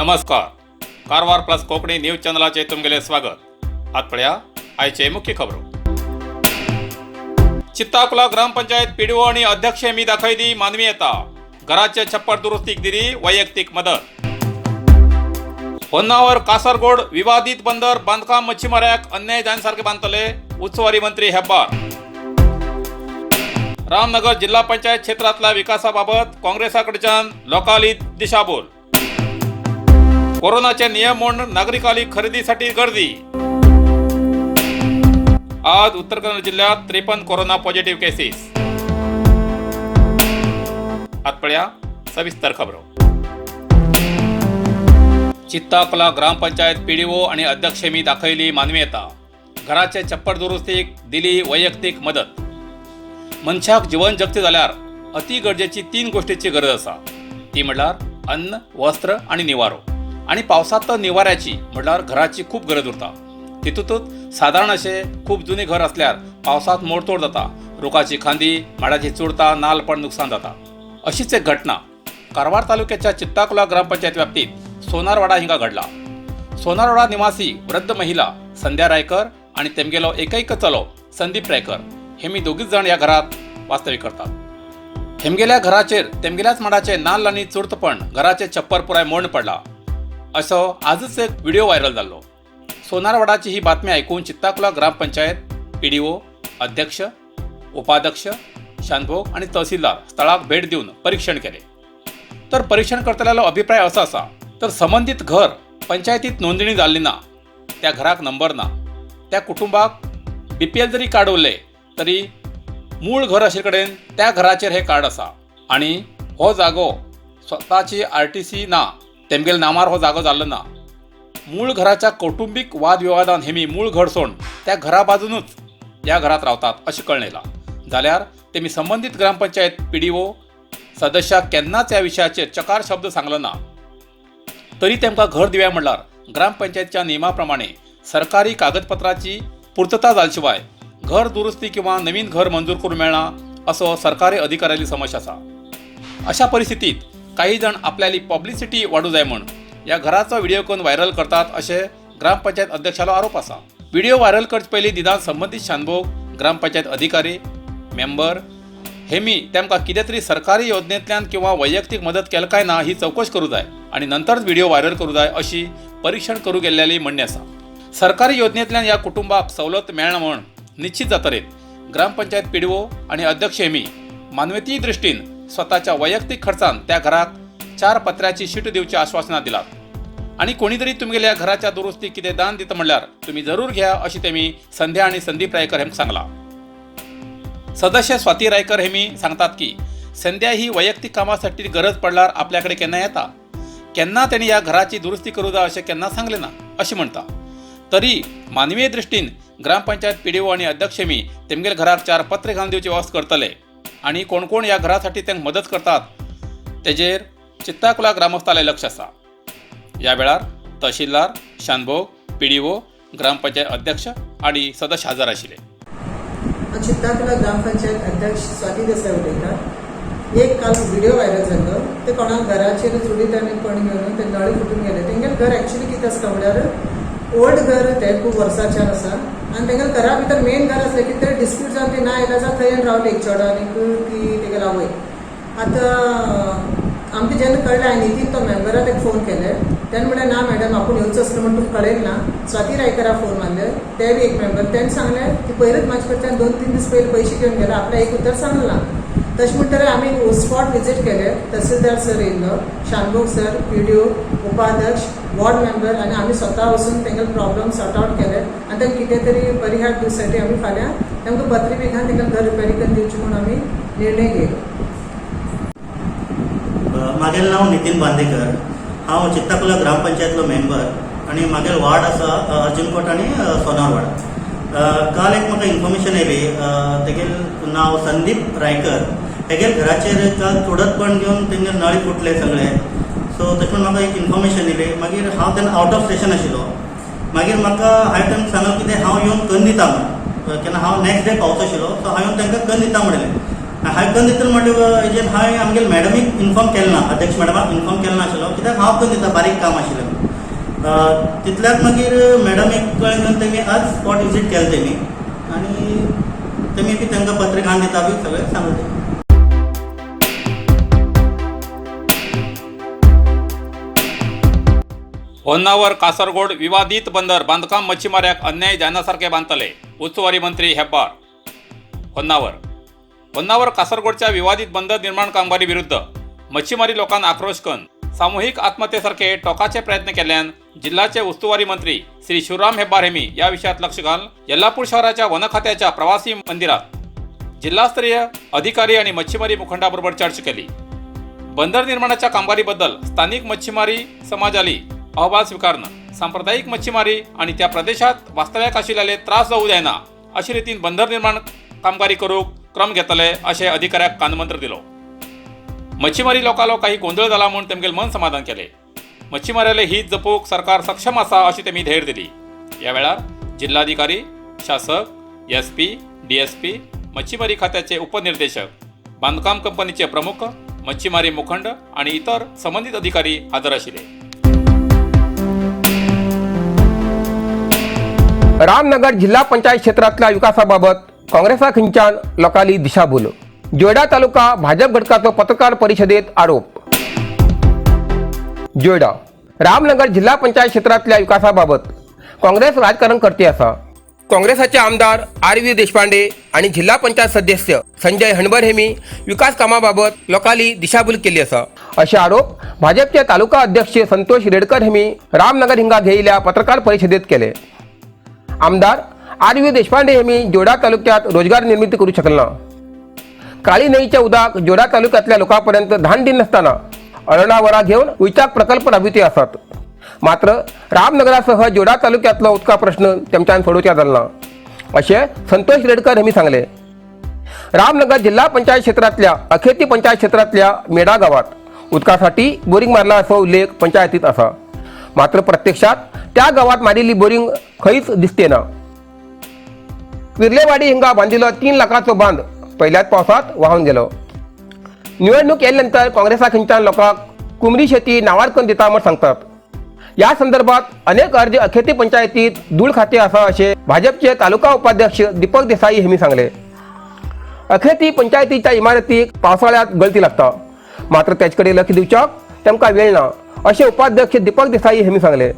नमस्कार, Karwar plus Konkani news चॅनलाचे तुमगेले स्वागत. आत पळया आयचे मुख्य खबरो. चित्ताकुला ग्रामपंचायत पीडीओ आणि अध्यक्ष मी दाखयली मानवीयता. घराचे छप्पर दुरुस्तीक दिली वैयक्तिक मदत. होन्नावर कासरगोड विवादित बंदर बांधकाम मच्छीमाऱ्याक अन्याय जायसारखे बांधतले, उच्चवारी मंत्री हेब्बार. रामनगर जिल्हा पंचायत क्षेत्रातल्या विकासाबाबत काँग्रेसाकडच्यान लोकांली दिशाभूल. कोरोनाचे नियम मोडून नागरिकांनी खरेदीसाठी गर्दी. आज उत्तर कन्नड जिल्ह्यात 53 कोरोना पॉझिटिव्ह केसेस. आत सविस्तर खबरो. चित्ताकुला ग्रामपंचायत पीडीओ आणि अध्यक्ष मी दाखयली मानवीयता. घराचे छप्पर दुरुस्तीक दिली वैयक्तिक मदत. मनशाक जीवन जगचे जाल्यार अति गरजेची तीन गोष्टीची गरज आसा. ती म्हणल्यार अन्न, वस्त्र आणि निवारो. आणि पावसात तर निवाऱ्याची म्हणल्यार घराची खूप गरज उरता. तितूंतच सादारण अशें खूब जुनी घर असल्यार पावसात मोडतोड जाता. रुखाची खांदी, माडाची चुडतां, नाल्ल पण नुकसान जाता. अशीच एक घटना कारवार तालुक्याच्या चित्ताकुला ग्रामपंचायत व्याप्तीत सोनारवाडा हिंगा घडला. सोनारवाडा निवासी वृद्ध महिला संध्या रायकर आणि तेमगेलो एकैक चलो संदीप रायकर हे मी दोगीच जाण ह्या घरात वास्तव्य करतात. हेमगेल्या घराचेर तेमगेल्याच माडाचे नाल्ल आनी चुडतपण घराचे छप्पर पुराय मोडून पडला असो आजच एक व्हिडिओ व्हायरल जाल्लो. सोनारवाडाची ही बातमी आयकून चित्ताकुला ग्रामपंचायत पीडीओ, अध्यक्ष, उपाध्यक्ष, शानभोग आणि तहसीलदार स्थळाक भेट दिवन परीक्षण केले. तर परीक्षण करतल्यालो अभिप्राय असो आसा, तर संबंदीत घर पंचायतीत नोंदणी जाल्ली ना, त्या घराक नंबर ना. त्या कुटुंबाक बीपीएल जरी कार्ड उरले तरी मूळ घर आशिल्ले कडेन त्या घराचेर हे कार्ड आसा आणि हो जागो स्वताची आरटीसी ना, तेमगेले नामार हो जागो जाल्लो ना. मूळ घराच्या कौटुंबीक वादविवादान हेमी मूळ घर सोडून त्या घरा बाजूनच ह्या घरात रावतात अशें कळ्ळें येयलां. जाल्यार तेमी संबंदीत ग्रामपंचायत पीडीओ सदस्याक केन्नाच ह्या विशयाचेर चकार शब्द सांगलो ना. तरी तेमकां घर दिवया म्हणल्यार ग्रामपंचायतच्या नियमा प्रमाणे सरकारी कागदपत्राची पुर्तता जाल शिवाय घर दुरुस्ती किंवा नवीन घर मंजूर करूंक मेळना असो सरकारी अधिकाऱ्याली समज आसा. अशा परिस्थितीत काही जण आपल्याली पब्लिसिटी वाडूं जाय म्हूण ह्या घराचो व्हिडिओ करून व्हायरल करतात अशें ग्रामपंचायत अध्यक्षालो आरोप आसा. व्हिडिओ व्हायरल करचे पयलीं निदान संबंदीत शानभोग, ग्रामपंचायत अधिकारी, मेंबर हेमी तेमकां कितें तरी सरकारी योजनेंतल्यान किंवा वैयक्तीक मदत केला काय ना ही चवकश करूं जाय आनी नंतरच व्हिडिओ व्हायरल करूं जाय अशी परीक्षण करूं गेल्ल्याली म्हणणें आसा. सरकारी योजनेंतल्यान ह्या कुटुंबाक सवलत मेळना म्हूण निश्चित जातरीत ग्रामपंचायत पीडीओ आनी अध्यक्ष हेमी मानवती दृश्टीन स्वताच्या वैयक्तीक खर्चान त्या घराक चार पत्र्याची शीट दिवची आश्वासनां दिलात आणि कोणी तरी तुमगेल्या घराच्या दुरुस्ती कितें दान दिता म्हणल्यार तुमी जरूर घ्या अशी तेमी संध्या आणि संदीप रायकर हेंका सांगला. सदस्य स्वाती रायकर हेमी सांगतात की संध्या ही वैयक्तीक कामासाठी गरज पडल्यार आपल्याकडे केन्ना येता. केन्ना तेणी ह्या घराची दुरुस्ती करूं जाय अशें केन्ना सांगलें ना अशें म्हणटा. तरी मानवीय दृश्टीन ग्रामपंचायत पीडीओ आणि अध्यक्ष मी तेमगेल्या घराक चार पत्रे घालून दिवची वेवस्था करतले आणि कोण कोण ह्या घरासाठी तांकां मदत करतात तेजेर चित्ताकुला ग्रामस्थाले लक्ष आसा. ह्या वेळार तहसीलदार, शानभोग, पीडीओ, ग्रामपंचायत अध्यक्ष आणि सदस्य हजर आशिल्ले. हांव चित्ताकुला ग्रामपंचायत अध्यक्ष स्वाती देसाय उलयता. एक काल व्हिडिओ व्हायरल जाल्लो, ते कोणाक घराचेर चुडीत आनी पण घेवन ते नळे फुटून गेले. तेंगेलें घर एक्चुली कितें आसता म्हणल्यार ओल्ड घर, तें खूब वर्साच्यान आसा आनी तेंगेलें घरा भितर मेन घर आसलें. कितें तरी डिस्प्यूट जावन ती ना इलाजा थंय येवन रावली, एक चेडो आनीक ती तेगेली आवय. आतां आमकां जेन्ना कळ्ळें, हांवें नितीन तो मेंबरा ताका फोन केले. तेणें म्हणलें, ना मॅडम, आपूण येवचो आसलो म्हण तुमकां कळयलें ना. स्वाती रायकराक फोन मारले, ते बी एक मेंबर. तेणें सांगलें की पयरूच म्हाजे कडच्यान 2-3 दीस पयलीं पयशे घेवन गेले, आपल्या एक उतर सांगलें ना. तशें म्हणटकीर आमी स्पॉट विजीट केले. तहसीलदार सर येयल्लो, शानभोग सर, पीडीओ, उपाध्यक्ष, वॉर्ड मेंबर आनी आमी स्वता वचून तेंगेले प्रॉब्लम सॉर्ट आवट केले आनी तांकां कितें तरी परिहार दिवसाठी आमी फाल्यां तांकां पत्री बी घालून तांकां घर रिपेरी करून दिवचें म्हूण आमी निर्णय घेयलो. म्हागेलें नांव नितीन बांदेकर. हांव चित्ताकुला ग्रामपंचायतलो मेंबर आनी म्हागेलो वार्ड आसा अर्जुनकोट आनी सोनारवाड. काल एक म्हाका इन्फॉर्मेशन येयली, तेगेल नांव संदीप रायकर, तेगेल घराचेर काल चुडतपण घेवन तेंगे नळे फुटले सगळे. सो तशें म्हूण म्हाका एक इन्फॉर्मेशन येयली. मागीर हांव तेन्ना आवट ऑफ स्टेशन आशिल्लो. मागीर म्हाका हांवें तांकां सांगलें कितें हांव येवन कन्न दिता म्हूण. केन्ना हांव नेक्स्ट डे पावचो आशिल्लो, सो हांव येवन तांकां कन्न दिता म्हणलें. हांवें करून दितलो म्हणटा हेजेन हांवें आमगेले मॅडमीक इन्फॉर्म केलें ना, अध्यक्ष मॅडमाक इन्फॉर्म केलें नाशिल्लो, कित्याक हांव करून दिता, बारीक काम आशिल्लें. तितल्याक मागीर मॅडमीक कळ्ळें घेवन तेमी आज स्पॉट विजीट केलें तेमी आनी तेमी बी तांकां पत्रिका हाडून दिता बी सगळें सांगलें. होन्नावर कासरगोड विवादीत बंदर बांदकाम मच्छीमाऱ्याक अन्याय जायनासारखे बांदतले, उस्तवारी मंत्री हेब्बार. होन्नावर होन्नावर कासरगोडच्या विवादित बंदर निर्माण कामगिरी विरुद्ध मच्छीमारी लोकांना आक्रोश करून सामूहिक आत्महत्येसारखे टोकाचे प्रयत्न केल्यान जिल्ह्याचे उस्तुवारी मंत्री श्री शिवराम हेब्बार हेमी या विषयात लक्ष घालून येल्लापूर शहराच्या वन खात्याच्या प्रवासी मंदिरात जिल्हास्तरीय अधिकारी आणि मच्छीमारी मुखंडाबरोबर चर्चा केली. बंदर निर्माणाच्या कामगिरीबद्दल स्थानिक मच्छीमारी समाजाली अहवाल स्वीकारणं, सांप्रदायिक मच्छीमारी आणि त्या प्रदेशात वास्तव्याक आशिल्ले त्रास जाऊ जायना अशी रीतीन बंदर निर्माण कामगिरी करूक क्रम घेतले अशें अधिकाऱ्याक कानमंत्र दिलो. मच्छीमारी लोकांलो काही गोंदळ जाला म्हूण तेमगेल मन समाधान केले. मच्छीमाऱ्याले हित जपूंक सरकार सक्षम आसा अशी तेमी धैर्य दिली. ह्या वेळार जिल्हाधिकारी, शासक, एसपी, डीएसपी, मच्छीमारी खात्याचे उपनिर्देशक, बांदकाम कंपनीचे प्रमुख, मच्छीमारी मुखंड आणि इतर संबंधित अधिकारी हजर आशिल्ले. रामनगर जिल्हा पंचायत क्षेत्रातल्या विकासाबाबत काँग्रेसा खंयच्यान लोकांली दिशाभूल, जोयडा तालुका भाजप घटकाचो पत्रकार परिषदेत आरोप. जोयडा रामनगर जिल्हा पंचायत क्षेत्रातल्या विकासाबाबत काँग्रेस राजकारण करते आसा. काँग्रेसाचे आमदार आर व्ही देशपांडे आणि जिल्हा पंचायत सदस्य संजय हणबर हेमी विकास कामाबाबत लोकांली दिशाभूल केली आसा, असे आरोप भाजपचे तालुका अध्यक्ष संतोष रेडकर हेमी रामनगर हिंगा घेयल्या पत्रकार परिषदेत केले. आमदार आर व्ही देशपांडे हेमी जोडा तालुक्यात रोजगार निर्मिती करू शकले ना. काळी न्हंयच्या उदक जोडा तालुक्यातल्या लोकांपर्यंत धान दिनासतना अरणावरा घेवन उयचाक प्रकल्प राबिते आसात. मात्र रामनगरासह जोडा तालुक्यातलो उदका प्रश्न तेमच्यान सोडोवच्या जालो ना, अशें संतोष रेडकर हेमी सांगले. रामनगर जिल्हा पंचायत क्षेत्रातल्या अखेती पंचायत क्षेत्रातल्या मेडा गावात उदकासाठी बोरिंग मारला असो उल्लेख पंचायतीत आसा. मात्र प्रत्यक्षात त्या गावात मारिल्ली बोरिंग खंयच दिसते ना. विर्लेवाडी हिंगा बांदिल्लो 3 लाखाचो बांद पहिल्याच पावसात वाहून गेलो. निवडणूक येयल्या नंतर काँग्रेसा खंयच्यान लोकांक कुमरी शेती नांवार करून दिता म्हण सांगतात. या संदर्भात अनेक अर्ज अखेती पंचायतीत धूळ खाते आसा, अशें भाजपचे तालुका उपाध्यक्ष दीपक देसाई हेमी सांगले. अखेती पंचायतीच्या इमारतीक पावसाळ्यात गळती लागता, मात्र त्याचे कडेन लक्ष दिवच्याक तेमकां वेळ ना, अशें उपाध्यक्ष दीपक देसाई हेमी सांगले.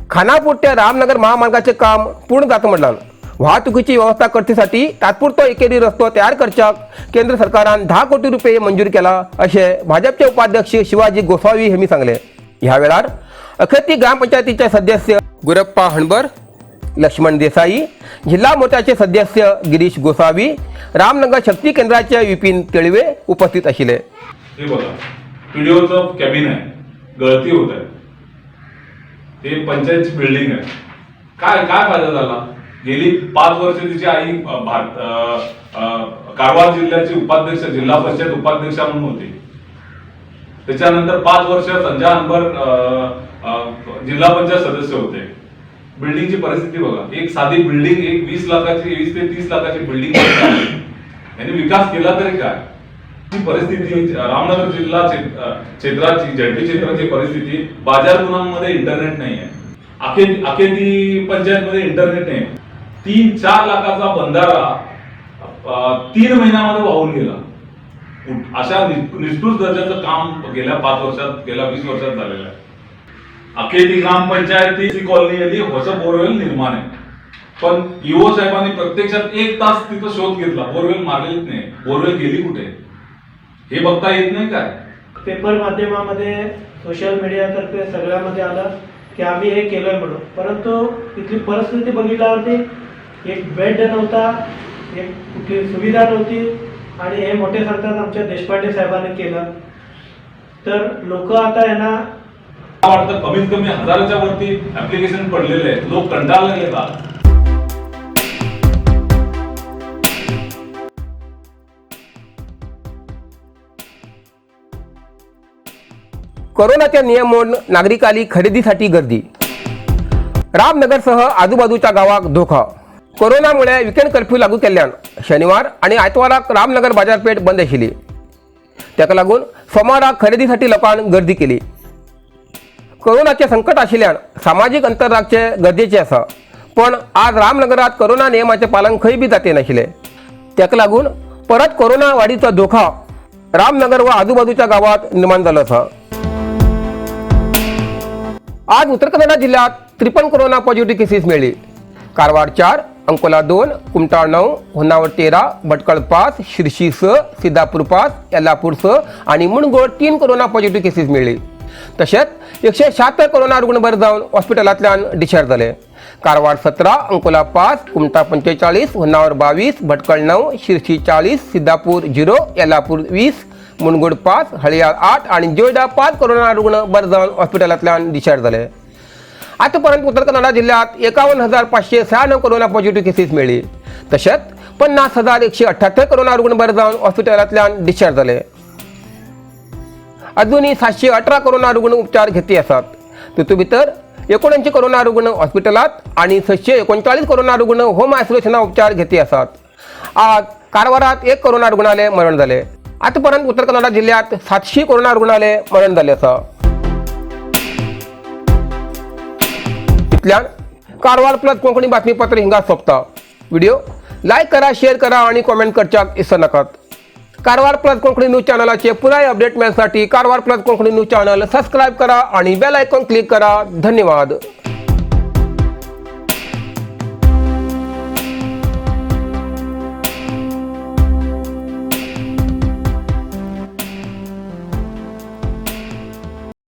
खानापूर ते रामनगर महामार्गाचे काम पूर्ण जाता म्हणलां. वाहतुकीची व्यवस्था करतेसाठी तात्पुरतो एकेरी रस्तो तयार करच्याक केंद्र सरकारान 10 कोटी रुपये मंजूर केला, अशें भाजपचे उपाध्यक्ष शिवाजी गोसावी हेमी सांगले. ह्या वेळार अखेती ग्रामपंचायतीचे सदस्य गुरप्पा हणबर, लक्ष्मण देसाई, जिल्हा मोर्चाचे सदस्य गिरीश गोसावी, रामनगर शक्ती केंद्राचे विपिन तेळवे उपस्थित आशिल्ले. हे बघा, पीडीओचं कॅबिन आहे, गळती होत आहे. ते पंचायतची बिल्डिंग आहे. काय काय फायदा झाला? गेली 5 वर्ष तिची आई भारत अ, अ, कारवार जिल्ह्याची उपाध्यक्ष, जिल्हा परिषद उपाध्यक्षा म्हणून होती. त्याच्यानंतर 5 वर्ष संजय अंबर जिल्हा पंचायत सदस्य होते. बिल्डिंगची परिस्थिती बघा. एक साधी बिल्डिंग, एक 20 लाखाची, 20 ते 30 लाखाची बिल्डिंग, यांनी विकास केला तरी काय? ही परिस्थिती रामनगर जिल्हा क्षेत्राची, झेडपी क्षेत्राची परिस्थिती. बाजार गुणांमध्ये इंटरनेट नाही आहे. अखेती पंचायत मध्ये इंटरनेट नाही. 3-4 लाखाचा बंधारा 3 महिन्यामध्ये वाहून गेला. अशा निष्ठुर दर्जाचं काम गेल्या 5 वर्षात, गेल्या 20 वर्षात झालेलं आहे. अखेती ग्रामपंचायती कॉलनी आली, होस बोरवेल निर्माण आहे, पण इओ साहेबांनी प्रत्यक्षात एक तास तिथं शोध घेतला, बोरवेल मारलेलीच नाही. बोरवेल गेली कुठे हे बघता येत नाही काय? पेपर माध्यमामध्ये, सोशल मीडियातर्फे सगळ्यामध्ये आलं की आम्ही हे केलं म्हणून, परंतु तिथली परिस्थिती बघितल्यावरती एक बेड नव्हता, एक कुठली सुविधा नव्हती आणि हे मोठे सांगतात आमच्या देशपांडे साहेबांनी केलं. तर लोक आता यांना मला वाटतं कमीत कमी हजाराच्या वरती ऍप्लिकेशन पडलेले आहेत. लोक कंटाळलेले आहेत आज. कोरोनाच्या नियम मोडून नागरिकाली खरेदीसाठी गर्दी, रामनगरसह आजूबाजूच्या गावाक धोका. कोरोनामुळे विकेंड कर्फ्यू लागू केल्यान शनिवार आनी आयतवाराक रामनगर बाजारपेठ बंद आशिल्ली. ताका लागून सोमाराक खरेदीसाठी लोकांक गर्दी केली. कोरोनाचे संकट आशिल्ल्यान सामाजीक अंतर राखचे गरजेचे आसा, पण आज रामनगरात कोरोना नियमाचें पालन खंय बी जाते नाशिल्लें. ताका लागून परत कोरोना वाडीचो धोका रामनगर व आजूबाजूच्या गावात निर्माण जालो आसा. आज उत्तर कन्नडा जिल्ह्यात 53 कोरोना पॉझिटिव्ह केसीस मेळ्ळी. कारवार 4, अंकोला 2, कुमटाळ 9, होन्नावर 13, भटकळ 5, शिरशी 6, सिद्धापूर 5, येल्लापूर 6 आणि मुणगोळ 3 कोरोना पॉझिटिव्ह केसीस मेळ्ळी. तशेंच 176 कोरोना रुग्ण बरे जावन हॉस्पिटलांतल्यान डिस्चार्ज जाले. कारवार 17, अंकोला 5, कुमटा 45, होन्नावर 22, भटकळ 9, शिरशी 40, सिद्धापूर 0, येल्लापूर 20, मुणगोड 5, हळियाळ 8 आणि जोयडा 5 कोरोना रुग्ण बरे जावन हॉस्पिटलांतल्यान डिस्चार्ज जाले. आतापर्यंत उत्तर कन्नडा जिल्ह्यात 51,596 कोरोना पॉझिटिव्ह केसीस मेळ्ळी. तशेंच 50,178 कोरोना रुग्ण बरे जावन हॉस्पिटलांतल्यान डिस्चार्ज जाले. अजूनही 718 कोरोना रुग्ण उपचार घेती आसात. तितूंत भितर 79 कोरोना रुग्ण हॉस्पिटलात आणि 639 कोरोना रुग्ण होम आयसोलेशना उपचार घेती आसात. आज कारवारात 1 कोरोना रुग्णाले मरण जाले. आतापर्यंत उत्तर कन्नडा जिल्ह्यात 700 कोरोना रुग्णाले मरण जाले आसा. इतल्यान कारवार प्लस कोंकणी बातमीपत्र हिंगा सोंपता. व्हिडिओ लायक करा, शेअर करा आणि कॉमेंट करच्याक विसर नाकात. कारवार प्लस कोंकणी न्यूज चॅनलाचे पुराय update मेळसाठी Karwar plus Konkani news channel subscribe करा आणि बेल आयकॉन क्लिक करा. धन्यवाद.